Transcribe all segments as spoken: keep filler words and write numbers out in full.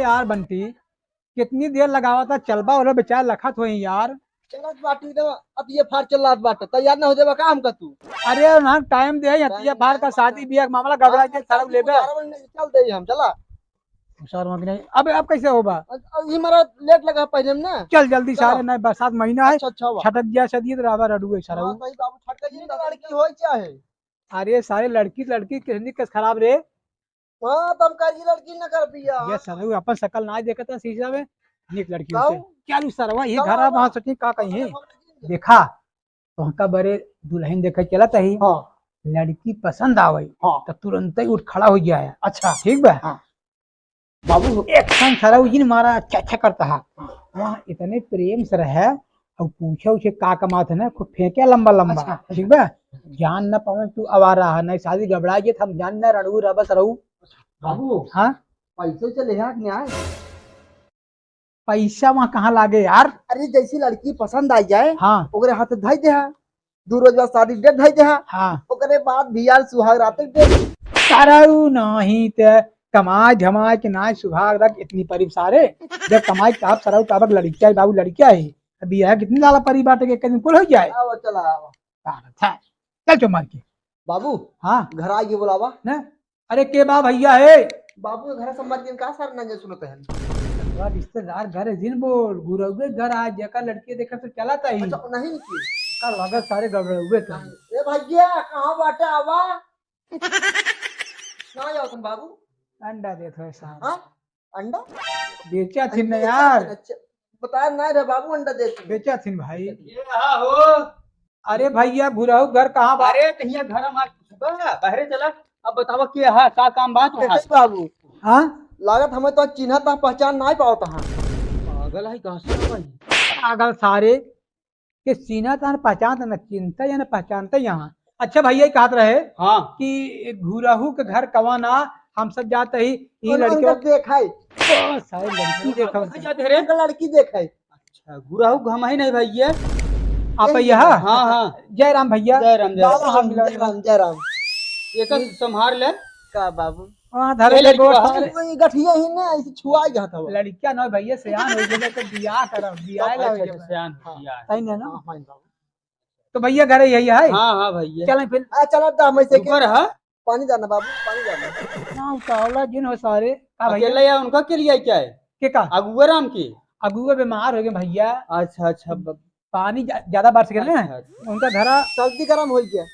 यार बंटी, कितनी देर लगावा था, चलबा वाला बेचारा लखत होई यार। चलत बाटी दे, अब ये फार चलत बाटे, तैयार ना हो जाबा का हमका तू? अरे ना, टाइम दे, या टाइम ये फार ना का बाटे। शादी बियाह का मामला गबड़ा हाँ, के सारा लेबे। ग्यारह बजे चल दे हम, चला। सार मांगने, अब, अब कैसे होबा? अब, अब ये हमारा लेट लगा पहले में ना। चल जल्दी चला। सारे, नहीं बरसात महीना है, अच्छा, अच्छा बा। छटक गया सदिये तो रावा रडुए सारा। हाँ, सही बाबू, छटक गया तो लड़की होई क्या है? अरे सारे लड़की, लड़की किसनी कस खराब रे? हाँ, तो हम कह रही लड़की ना कर दिया। ये सरऊ अपन शकल ना देखत है शीशा में, नीक लड़की काऊ? होते। क्या लू सरवा, ये काऊ घरा बाबा? वहाँ सोची का कहीं है? हम लड़की नहीं देखा, तो हमका बरे दुल्हन देखे चलत ही। हाँ। लड़की पसंद आवे, हाँ। तो तुरंत ही उठ खड़ा हो गया है। अच्छा। ठीक बा? हाँ। बाबू, एक क्षण सरऊ जिन मारा अच्छा अच्छा करता है। हाँ। वहाँ इतने प्रेम से रहे, और पूछे उसे का कमात है ना, खूब फेंके लंबा लंबा। अच्छा। ठीक बा? जान ना पावे तू आवारा है, नहीं शादी गबड़ा गई, हम जान ना रड़ू रबस रहू। बाबू, हाँ? पैसे चले हैं कि नहीं आए? पैसा वहाँ कहाँ लागे यार? अरे जैसी लड़की पसंद आ जाए, हाँ। ओकरे हाथ धई दे, दू रोज बाद शादी डेट धई दे, हाँ। ओकरे बाद भी यार सुहाग रात डेट। सरऊ नहीं ते कमाए धमाए के ना सुहाग रात इतनी परीब सारे, जब कमाए का आप सरऊ का अब लड़किया है बाबू, लड़किया है, अब यह कितनी ज्यादा परीब बाटे के कहीं कुल हो जाए। आओ चला आओ। सारा था। चल चो मार के। बाबू, हाँ। घर आइए बुलावा। ना? अरे के बा भैया है? बाबू के घर से मर गए का सर नंगे सुनत है। बा रिश्तेदार घर है जिन बोल, गुरौगे घर आज जेकर लड़की देखे तो चला था ही। अच्छा, नहीं निकली। का लगत सारे गड़बड़ौगे तो। ए भैया, कहाँ बाटे आवा? ना जाओ तुम बाबू। अंडा देत है साहब। हाँ? अंडा? बेचा थिन ना अंडा यार। बेचा थिन, अच्छा। बता ना रे बाबू, अंडा देत थिन। बेचा थिन भाई। ये हा हो। अरे भैया, घुरहु घर कहाँ बा? अरे, कहिया घर हमार बा, बाहरे चला। अब बतावा के हा, का काम बा तोहार? कैसे बाबू? हाँ? लागत हमें तो चिन्हत ना, पहचान ना पावत हा। पागल है, कहाँ से भाई? पागल सारे। के सीना तान पहचानत न, चिन्हत या न पहचानत यहाँ। अच्छा भैया, ये कहत रहे हाँ। कि घुरहु के घर कवा ना, हम सब जात ही, ई कौन लड़के उनका देखाई? ओ, सारे लड़की देखा। कहाँ जात है रे? उनका लड़की देखाई। अच्छा, घुरहु घम ही नहीं भैया। आप यही यह? हाँ, हाँ। जय राम भैया। जय राम, जय राम। जय राम, जय राम। एकर संभार ले। का बाबू? हाँ, धरे ये के लड़की गोड़ बा। सारे। वो ये गठिया ही ना, ऐसे छुआ गया था वो। लड़किया ना भैया, सयान हो गया तो बियाह करब, बियाह अच्छा, लावे अच्छा, के बा। सयान हो हाँ। गया। सही ना, ना? हाँ, हाँ, बाबू। तो भैया घर यही है? हाँ, हाँ, भैया। चलें फिर। हाँ, चला था, हम ऐसे के ऊपर है? पानी जाना बाबू, पानी जाना। ना उतावला जिन हो सारे। का भैया? अकेला या उनका के लिए क्या है? के का? अगुआ राम की? अगुआ बीमार हो गए भैया। अच्छा, अच्छा, ब- पानी जा-, ज्यादा बरस गया ना। अच्छा, अच्छा। उनका घरा सर्दी गरम हो गया।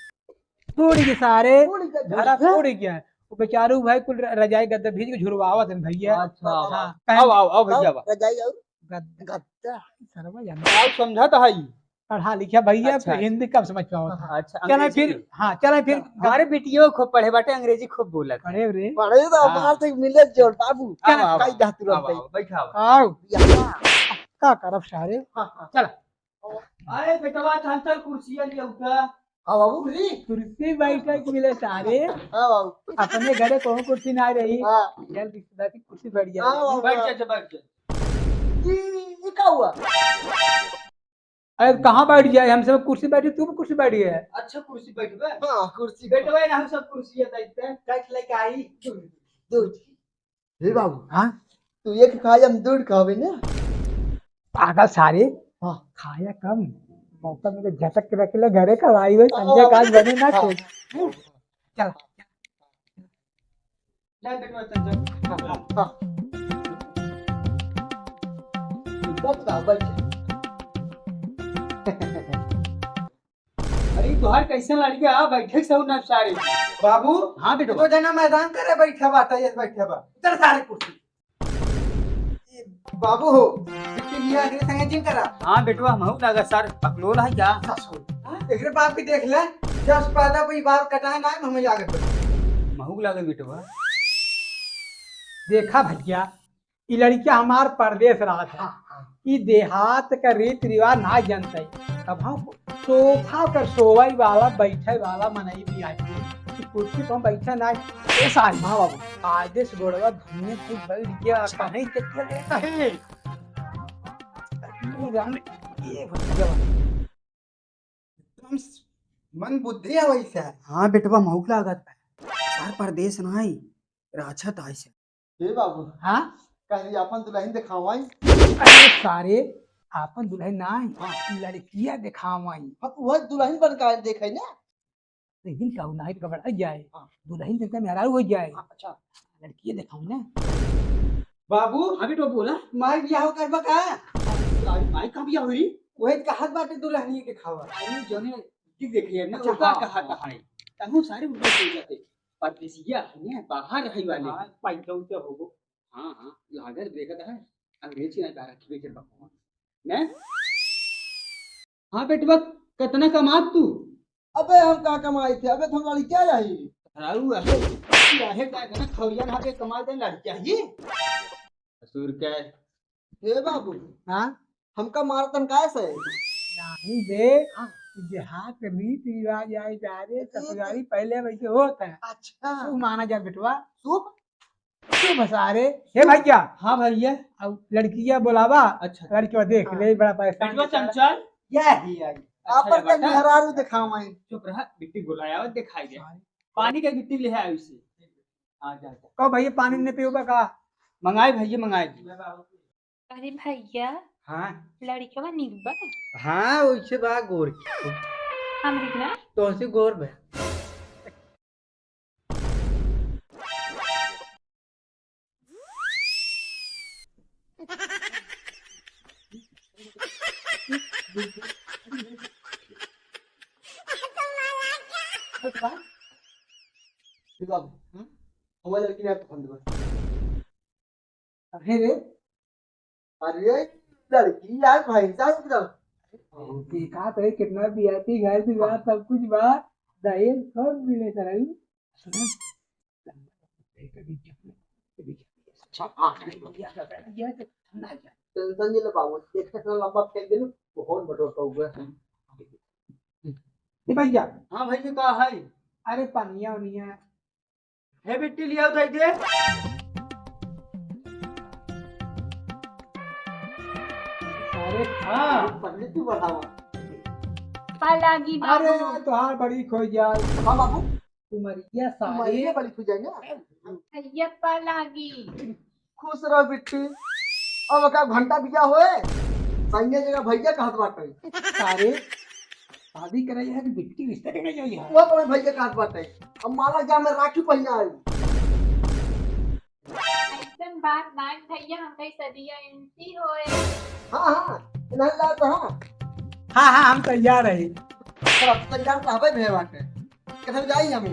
टूट गए सारे, टूट गया, घरा टूट गया। टूट गया। वो बेचारू भाई कुल र-, रजाई गद्दा भीज के झुरवावत हैं भैया। अच्छा, हाँ, आओ, कहें आओ, आओ, आओ भैया, आओ, आओ। रजाई आओ। गद्दा। गद्दा। सरवा जाने। आओ, समझा तो है। पढ़ा लिखा भैया, अच्छा, फिर हिंदी कब समझ पाओ था? अच्छा, चला अंग्रेजी फिर, में। हाँ, चला फिर। हाँ। हमारे बिटियो खूब पढ़े बाटे, अंग्रेजी खूब बोलत है। पढ़े रे। पढ़े तो हाँ। हमार से मिले जोल बाबू। आओ, क्या आओ, कही जात तुरंत आओ, भाई? आओ, बैठा आओ। आओ। यहाँ। का करब सारे? हाँ, हाँ। चला। अरे बेटवा, चल, चल, कुर्सिया ले उठा। हाँ बाबू। कुर्सी बैठे के मिले सारे। हाँ बाबू। अपने घरे कोनो कुर्सी ना रही। हाँ। चल, रिश्तेदार की कुर्सी बैठ जा। हाँ बाबू। बैठ जा, बैठ जा। ई, ई का हुआ? अरे कहाँ बैठ जाए? हम सब कुर्सी बैठी, तू भी कुर्सी बैठी है। अच्छा, कुर्सी बैठबे? हाँ, कुर्सी। बेटवा, ना हम सब कुर्सी बैठते हैं। बैठ लेके आई। दूध। हे बाबू। हाँ? तू एक खाए, हम दूध खावे ना। पागल सारे। हाँ। खाया कम। मौका मिले झटक के रख ले घरे का भाई, भाई, संजय हाँ। काज बने ना हाँ। छोड़। चल। चल बेटवा, चल, चल। हाँ, हाँ। बस बा, बैठ। अरे, तोहार कैसन लड़के आ, बैठे से ना सारे। बाबू, हाँ बेटवा। तो जना मैदान करे बैठा बा, तो ये बैठा बा। उधर सारे कुर्सी। बाबू हो, बिटिया एकरे संगे जिन करा। हाँ बेटवा, हमहू लागत सार पकलोल है क्या? ससुर। हाँ? एकरे बाप की देख ले, जब से पैदा हुई बाल कटाए ना, हमें लागत बा। महू लागत बेटवा। देखा भैया, ई लड़किया हमार परदेस रहत है। हाँ, हाँ। ई देहात का रीति रिवाज ना जनते। तब हम सोफा पर सोवई वाला, बैठे वाला मनई भी आके ई कुर्सी पर बैठे ना। ए सारी। हाँ बाबू। आदेश गोड़वा धुने से बैठ गया, अच्छा। कहीं के के लेता है। ई राम, ये भैया। एकदम स-, मन बुद्धि है वैसे। हाँ बेटवा, महू लागत है। सार परदेस ना आई, राछत आई से। हे बाबू। हाँ? कहली, "आपन दुलहिन देखावई।" अरे सारे, आपन दुलहिन नाहीं, हाँ। लड़किया देखावई। हाँ, तो वही दुलहिन बन के देखे ना। लेकिन कहू नाहीं तो गड़बड़ा जाए। हाँ। दुलहिन देखते मेहरारू हो जाए। हाँ, अच्छा। लड़किया देखावई ना। बाबू। हाँ बेटवा, बोला। माई बियाह करबा का? अरे माई का बियाह होई? वही कहत बाटे दुलहिन देखावा। अरे जौने की देखे ना, अच्छा, ओका हाँ, कहत हाँ। है। तहु सारे उल्टा हो जाते। परदेसिया है ना, बाहर रहे वाले। हाँ, पैसा उसा होगो। हाँ, हाँ, लागत देखत है। अंग्रेज के नहीं बाहर रखी बेचर बकवान। ने? हाँ बेटवा, कितना कमात तू? अबे हम का कमाई थे? अबे तो हम लड़किया रही। हराऊ है। क्या है, क्या है? खौरिया ना के कमाई दे लड़किया ही। ससुर के। हे बाबू। हाँ? हमका मारतन काय से? नहीं बे, हाँ। देहात रीत रिवाज आए जा रे, ससुरारी पहले वैसे होता है। अच्छा। तू माना जा बेटवा। शुभ? शुभ सारे। हे भैया। हाँ भैया। अब लड़किया बोलावा। अच्छा। लड़किया देख हाँ। ले, बड़ा पैसा बेटवा चंचल। यह ही आई। अच्छा, आपन के बेटा। मेहरारू देखावई। चुप रहा, बिट्टी बुलाया और दिखाई दे। सारे। पानी के बिट्टी ले आया उसे। हाँ, जा, जा। कहो भैया, पानी नहीं पियोगा का? मंगाए भैया, मंगाए। अरे भैया, हाँ। लड़कवा नीक बा? हाँ, वैसे बा गोर। हमरी ना? तोहसे गोर बा। ठीक बा। हम्म? हमारे लड़की ना पसंद बा। अरे रे, अरे लड़की यार, भाई साहब एकदम। देखा तो है, कितना वीआईपी घर भी बा, सब कुछ बा, दहेज सब मिले सरऊ। अच्छा, हाँ, टेंशन नहीं ले बाबू, एक से लंबा फेंक देलू, बहुत बड़ो हो गया। ए भैया। हाँ भैया, का है? अरे पनिया उनिया। हे बिट्टी, लिया उठाई दे। अरे हाँ। पहले तू बढ़ावा। पा लागी अरे बाबू। तोहार बड़ी खोई जाए। हाँ बाबू। उमरिया सारे। उमरिया बड़ी खोई जाए ना। भैया पा लागी। खुश रहो बिट्टी। अब का घंटा बिया होए, संगे जगह भैया कहत बाटे। सारे, शादी करे है कि बिट्टी रिश्ता देने जाई है? वो अपने भैया कहत बाटे। अब माला जा में राखी पहिना आई। ऐसन बात ना भैया, हम कहीं सदिया एंटी होए। हाँ, हाँ, इन्हें ला तो हाँ। हाँ, हाँ, हम तैयार है। तो अब तैयार तो हबे भैया बाटे। किधर जाई हम?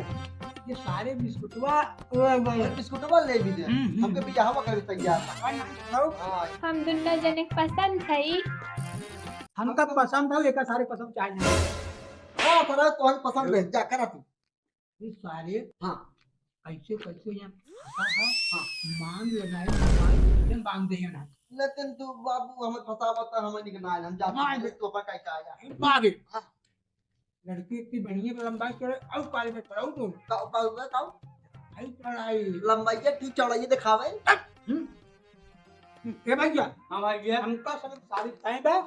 ये सारे बिस्कुटवा, ओ, ओ, अरे बिस्कुटवा ले भी दे। हम्म, हम्म। हमके बियाहवा करे तैयार। हाँ। हम दुन्ना जने के पसंद हई। हमका पसंद है, एका सारे पसंद चाहे ना। हाँ, सारा तोहन पसंद है, जा करा तू। ये सारे हाँ। कैसे, कैसे यहाँ फंसा है? हाँ। मान ले नहीं, मान ले, बांध दे यहाँ। लेकिन तू बाबू हमें फंसावा तो हमें निकलना है, हम जाते हाँ, हैं, तो पर कैसे आया? बागे। हाँ। लड़की इतनी बढ़िया लंबाई चौड़ाई, और पारी में पड़ाऊ तू। का, का, का, का? आई चढ़ाई। लंबाई के ठीक चौड़ाई दिखावे। हम्म। ए भैया। हाँ भाई भैया। हमका सब सारी तय बा,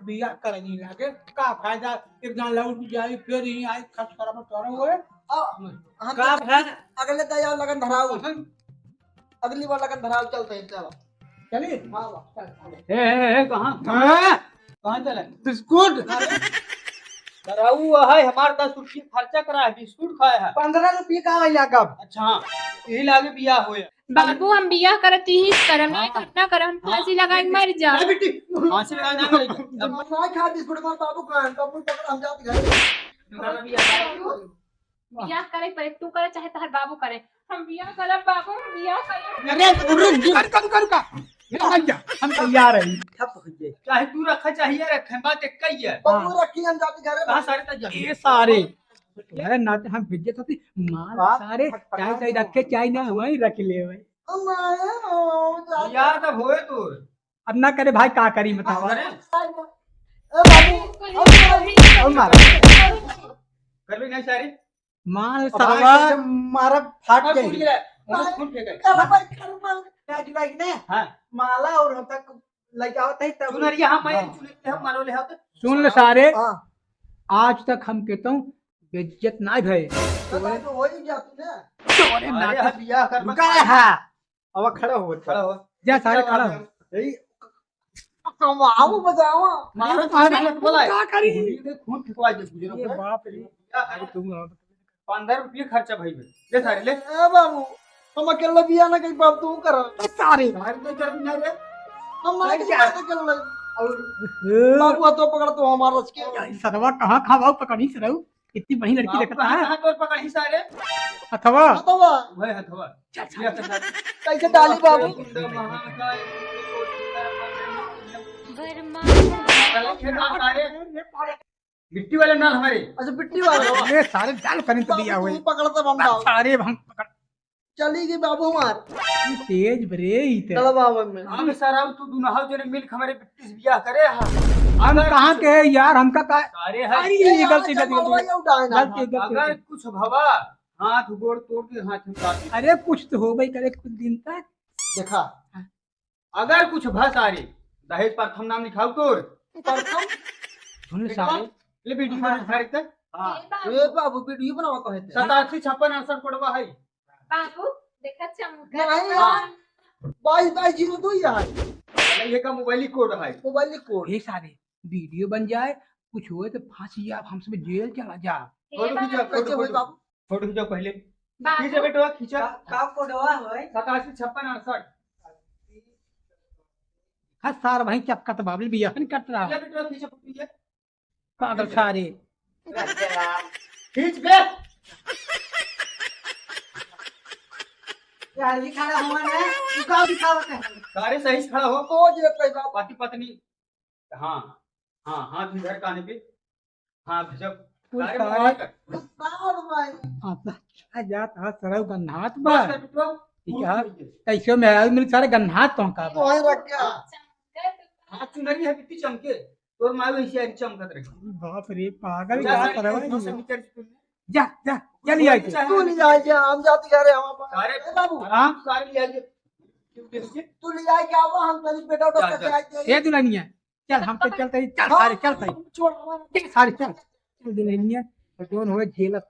बियाह करनी लागे। का फायदा, एक जान लौट जाई, फिर ही आई, खस करम तोरा हुए। अब हम का तो है? अगले दया लगन धराऊ। कौन? अगली बार लगन धराऊ चलते हैं, चलो। चलिए। हाँ, वाह, चल, चल। ए, ए, ए, कहाँ? हाँ? कहाँ चले? बिस्कुट। अरे, कराऊ है, हमार दस रुपये खर्चा करा है, बिस्कुट खाए है। पन्द्रह रुपये का है यहाँ का। अच्छा, हाँ, यही लागे बियाह होए। बाबू, हम बियाह करत ही करम ना, हाँ। करम ना करम, हाँ। फांसी लगाई मर जा। ए बेटी, फांसी लगाई ना मर जा। हम ना खा बिस्कुट, हमार बाबू का है, बाबू पकड़, हम जाते घर। हमारा बियाह है। बियाह करे पड़े, तू करे चाहे तोहर बाबू करे, हम बियाह करब बाबू, हम बियाह करब। अरे, रुक, रुक, रुक, रुक, रुक। ये भैया, हम तैयार हैं। ठप हो गए। चाहे तू रखा, चाहे ये रखे, बात एक ही है। बाबू रखी, हम जाते घर में। कहाँ सारे तक जाते? ये सारे। अरे नाते हम भेजे तो थी, माल वाह, सारे, फटफटा चाहे, चाहे रखे, चाहे ना, वहीं रख ले भाई। हम आए, हम जाते। यार, तब होए तोर। अब ना करे भाई, का करी बतावा? अरे। ए बाबू, अब मार। कर भी नहीं सारे। माल अब सारवा। भाई, मारा फाट अब गई। टूट गया। अब खून फेंका। कर भाई, कर भाई। क्या जुलाई ने? हाँ। माला और हम तक लइका आवत है तब। चुनरिया हम मैं हाँ। चुनरिया हम मारो ले होते। सुन ले सारे। हाँ। आज तक हम कहता हूँ बेइज्जत ना भय। तो भाई तो वही जा तू ना। तोरे अरे नाटक। हम बियाह कर रुका है। अब खड़ा हो, खड़ा हो। जा सारे, खड़ा हो। यही कमाओ बजाओ। मारो अरे, सारे हालत बोला है। का करी? ये खून फेंकवा दे तुझे ये लोग। बाप रे। क्या है? अरे तुम पंद्रह रुपये खर्चा भाई बे। ले सारे ले। ए बाबू, हम अकेले बिया ना कहीं बाप तू कर। ए सारे। सारे तो चल ना रे। हम ना भाई क्या? अकेले। और ए। बाबू हाथों पकड़ तो हमारा रच के। या, ई सरवा कहाँ खावा पकड़ी सरऊ? इतनी बड़ी लड़की बाबू देखता कहाँ, है। कहाँ तोर पकड़ी सारे? हथवा। हथवा। वही हथवा। चल, चल, ये चल। हथवा। कैसे डाली बाबू? गुंडा महाकाल, गुंडा महाकाल। सारे, गिट्टी वाले ना हमारे। अच्छा, गिट्टी वाला। ये सारे डाल करें तो बाबू, दिया हुए। तू पकड़ तो बंदा। सारे हम पकड़। चली गई बाबू हमार। ये तेज बरे ही ते। चलो बाबू में। हम सारा तू दुनहाव जने मिल के हमारे बिट्टी से बियाह करे हा। हम अगर कहाँ कुछ के हैं यार, हमका का अरे है। अरे, ये गलती, गलती, गलती। गलती, गलती। अगर कुछ भवा, हाथ गोड़ तोड़ के हाथ में डाल दे। अरे कुछ तो हो भाई करे कुछ दिन तक। देखा। अगर कुछ भस आ रे, दहेज प्रथम नाम लिखाऊ तोर। प्रथम? सुन ले देखा? सारे। ले वीडियो बना सारे तक। हाँ। ए बाबू, वीडियो बनावा कहे थे। सतासी छप्पन अड़सठ कोडवा है। बाबू, देखा चमका। नहीं हाँ। यार। बाईस बाईस जीरो दो ही है। ये का मोबाइल कोड है। मोबाइल कोड। ये सारे वीडियो बन जाए, कुछ होए तो फांसी या हमसे जेल चला जा। हे फोटो खींचो, बाबू। फोटो कैसे होए खींचो। बाबू? फोटो खींचो पहले। बाबू। खींचो बेटवा, खींचो। का, का कोडवा है? सतासी छप्पन अड़सठ। हाँ, सार भाई चपका तो बाबली बिया नहीं कट रहा। ले बेटवा, खींचो फोटो ये। पागल सारे। खींच बे। यार, ये खड़ा हुआ ना, तू का दिखावत है? सारे सही से खड़ा हो। ओ, जे कोई बात। पति पत्नी। हाँ, हाँ, हाथ इधर कान्हे पे। हाँ, जब कोई सारे सारे मुंह कर। बार भाई। आता, आ जात, हाँ, सरऊ गन्हात बा। बस कर बेटवा, ठीक है। कैसे में आयल मिल सारे गन्हात तो का बा। वहीं रख गया। हाँ, चुनरी है, बिट्टी चमके। तोर माँ वैसे यार चमकत रही। बाप रे, पागल जा का सारे तरह है। दूसरे मीटर से तू जा, जा, जा, ले आई के। तू ले जाए जा, हम जाती जा रहे हैं वहाँ पर। अरे ए बाबू। आराम। सारे ले आइए। क्यों देखिए? तू ले जाए के आवा, हम कहीं बेटा जा, डॉक्टर जा। के आए थे। ए दुल्हनिया, चल, हम तो चलते ही, चल हाँ, सारे, चल सारे। छोड़, हमारा चल सारे, चल। चल दुल्हनिया, तो जोन होए झेलत।